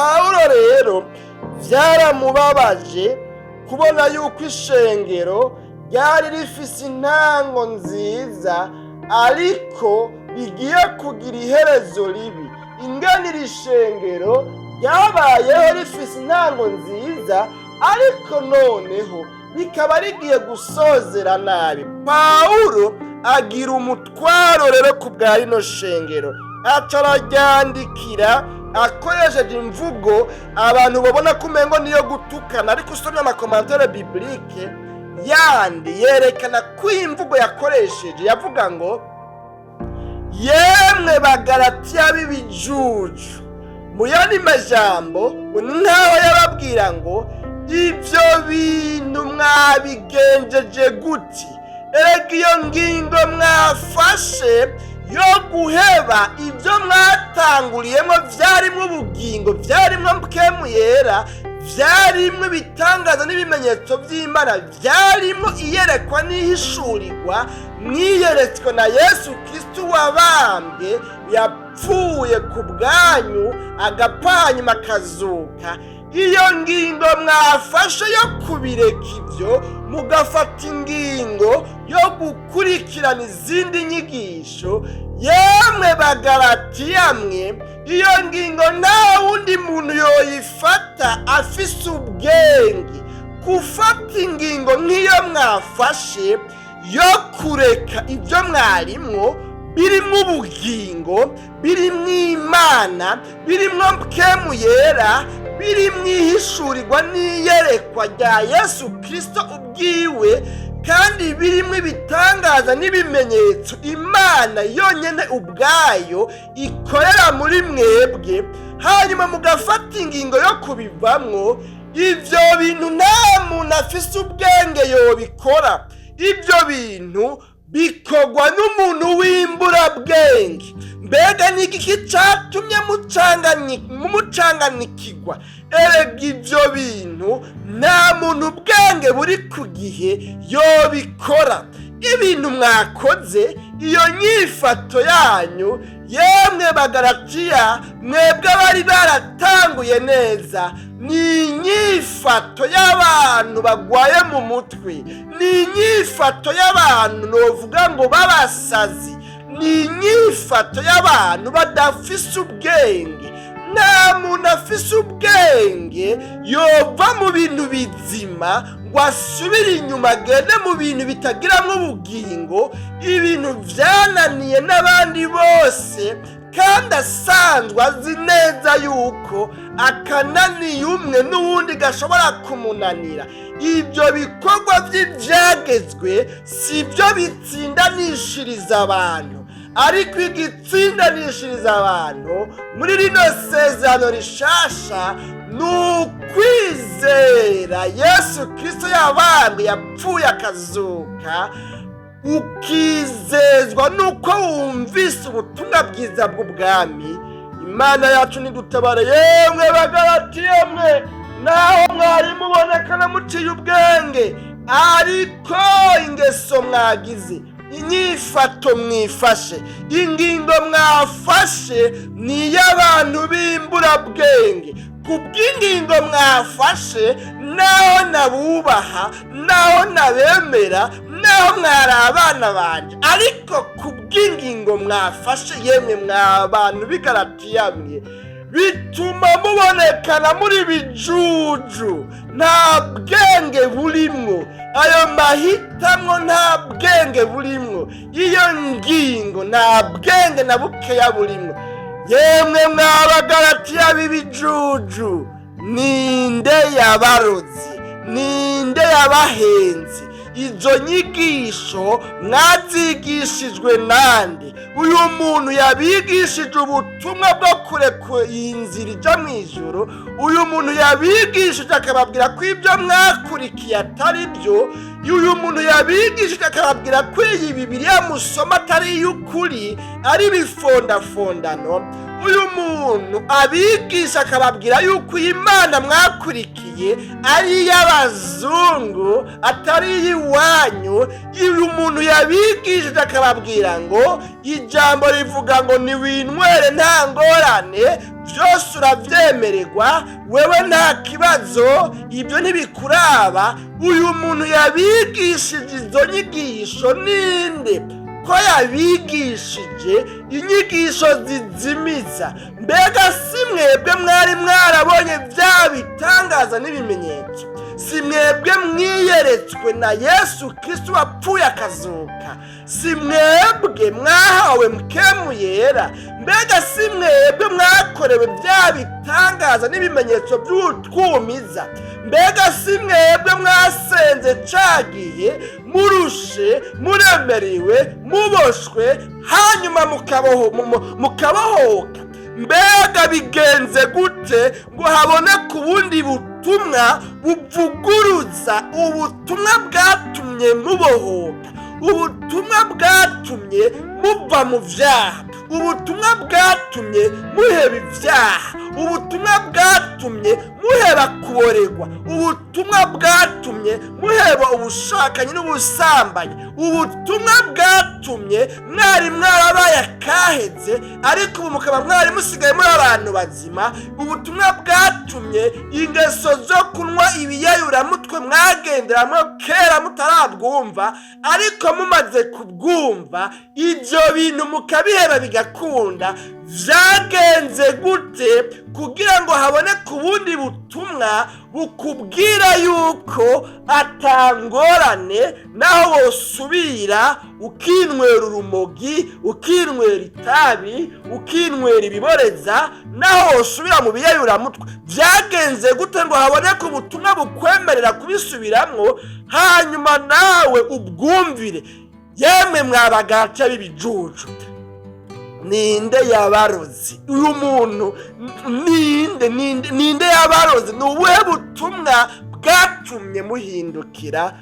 Pawulo rero byaramubabaje kubona yuko ishengero ryari rifise intango nziza, ariko rigiye kugira iherezo ribi. Ingene iri shengero ryabayeho rifise intango nziza, ariko noneho rikaba rigiye gusozera nabi. Pawulo agira umutwaro rero ku bwa rino shengero, aca araryandikira akoresheje imvugo abantu babona ko umengo niyo gutukana, ariko usomye ama commentaires bibliques yandi yerekana ko iyi mvugo yakoresheje yavuga ngo: "Yemwe Bagaratiya b'ibijuju." Mu yandi majambo, ngo ni nk'aho yababwira ngo: "Ibyo bintu mwabigenjeje guti? Erega iyo ngingo mwafashe yo guheba ibyo mwatanguriyemo byarimo ubugingo, byarimo Mpwemu Yera, byarimo ibitangaza n'ibimenyetso by'Imana, byarimo iyerekwa n'ihishurirwa mwiyeretswe na Yesu Kristo wabambwe, yapfuye ku bwanyu, agapfa, hanyuma akazuka. Iyo ngingo mwafashe yo kubireka ibyo, mugafata ingingo yo gukurikirana izindi nyigisho, yemwe Bagaratiya mwe, iyo ngingo nta wundi muntu yoyifata afise ubwenge. Gufata ingingo nk'iyo mwafashe yo kureka ibyo mwarimwo birimo ubugingo, birimo Imana, birimo Mpwemu Yera, birimo ihishurirwa n'iyerekwa rya Yesu Kirisito ubwiwe, kandi birimo ibitangaza n'ibimenyetso Imana yonyine ubwayo ikorera muri mwebwe, hanyuma mugafata ingingo yo kubivamwo, ibyo bintu nta muntu afise ubwenge yobikora. Ibyo bintu bikorwa n'umuntu w'imburabwenge. Mbega ni igiki catumye mucanganikigwa? Erega ibyo bintu nta muntu ubwenge buri ku gihe yobikora. Ibintu mwakoze, iyo nyifato yanyu, yemwe Bagaratiya mwebwe bari baratanguye neza, ni inyifato y'abantu bagwaye mu mutwe, ni inyifato y'abantu novuga ngo b'abasazi, ni inyifato y'abantu badafise ubwenge. Nta muntu afise ubwenge yova mu bintu bizima ngo asubire inyuma, agende mu bintu bitagiramwo ubugingo, ibintu vyananiye n'abandi bose, kandi asanzwe azi neza yuko akananiye umwe n'uwundi gashobora kumunanira. Ibyo bikorwa by'ibyagezwe si byo bitsindanishiriza abantu, ariko igitsindanishiriza abantu muri rino sezerano rishasha ni ukwizera Yesu Kirisito yabambwe, yapfuye, akazuka, ukizezwa nuko wumvise ubutumwa bwiza bw'ubwami. Imana yacu nidutabare. Yemwe Bagaratiya mwe, naho mwari muboneka muciye ubwenge, ariko ingeso mwagize, inyifato mwifashe, ingingo mwafashe ni iy'abantu b'imburabwenge. Ku bw'ingingo mwafashe, naho nabubaha, naho nabemera, naho mwari abana banje, ariko ku bw'ingingo mwafashe, yemwe mwa bantu b'Igaratiya mwe, bituma mubonekana muri bijuju. Nta bwenge burimwo ayo mahitamwo, nta bwenge burimwo iyo ngingo, nta bwenge na bukeya burimwo. Yemwe mwabagaratiya b'ibijuju, ninde yabarozi? Ninde yabahenze? Izo nyigisho mwazigishijwe nande? Uyu muntu yabigishije ubutumwa bwo kureka iyi nzira ijya mu ijoro, uyu muntu yabigishije akababwira ko ibyo mwakurikiye atari byo, uyu muntu yabigishije akababwira ko iyi Bibiliya musoma atari iy'ukuri, ari ibifondafondano, Uyu muntu abigisha akababwira yuko iyi Mana mwakurikiye ari iy'abazungu, atari iy'iwanyu. Uyu muntu yabigishije akababwira ngo ijambo rivuga ngo niwinywere, nta ngorane, byose urabyemererwa, wewe nta kibazo, ibyo ntibikuraba. Uyu muntu yabigishije izo nyigisho ninde, ko yabigishije inyigisho zizimiza? Mbega si mwebwe mwari mwarabonye bya bitangaza n'ibimenyetso? Si mwebwe mwiyeretswe na Yesu Kristo wapfuye akazuka? Si mwebwe mwahawe Mpwemu Yera? Mbega si mwebwe mwakorewe bya bitangaza n'ibimenyetso by'utwumiza? Mbega si mwebwe mwasenze cagiye murushe, muremerewe, muboshwe, hanyuma mukabohoka? Mbega bigenze gute ngo haboneke ubundi butumwa buvuguruza ubutumwa bwatumye mubohoka, ubutumwa bwatumye muva mu vyaha, ubutumwa bwatumye muheba ibyaha, ubutumwa bwatumye muheba kuboregwa, ubutumwa bwatumye muheba ubushakanyi n'ubusambanyi, ubutumwa bwatumye mwari mwarabaye akaheze, ariko ubu mukaba mwari musigaye muri abantu bazima, ubutumwa bwatumye ingeso zo kunywa ibiyayuramutwe mwagenderamo kera mutarabwumva, ariko mumaze kubwumva ibyo bintu mukabiheba bigakunda? Byagenze gute kugira ngo haboneke ubundi butumwa bukubwira yuko atangorane naho wosubira ukinywera urumogi, ukinywera itabi, ukinywera ibiboreza, naho wosubira mu biyayuramutwe? Byagenze gute ngo haboneke ubutumwa bukwemerera kubisubiramwo, hanyuma nawe ubwumvire? Yemwe mwabagaca b'ibijuju, ninde yabarozi? Uyu muntu ninde? Ninde yabarozi? Ni ubuhe butumwa bwatumye muhindukira?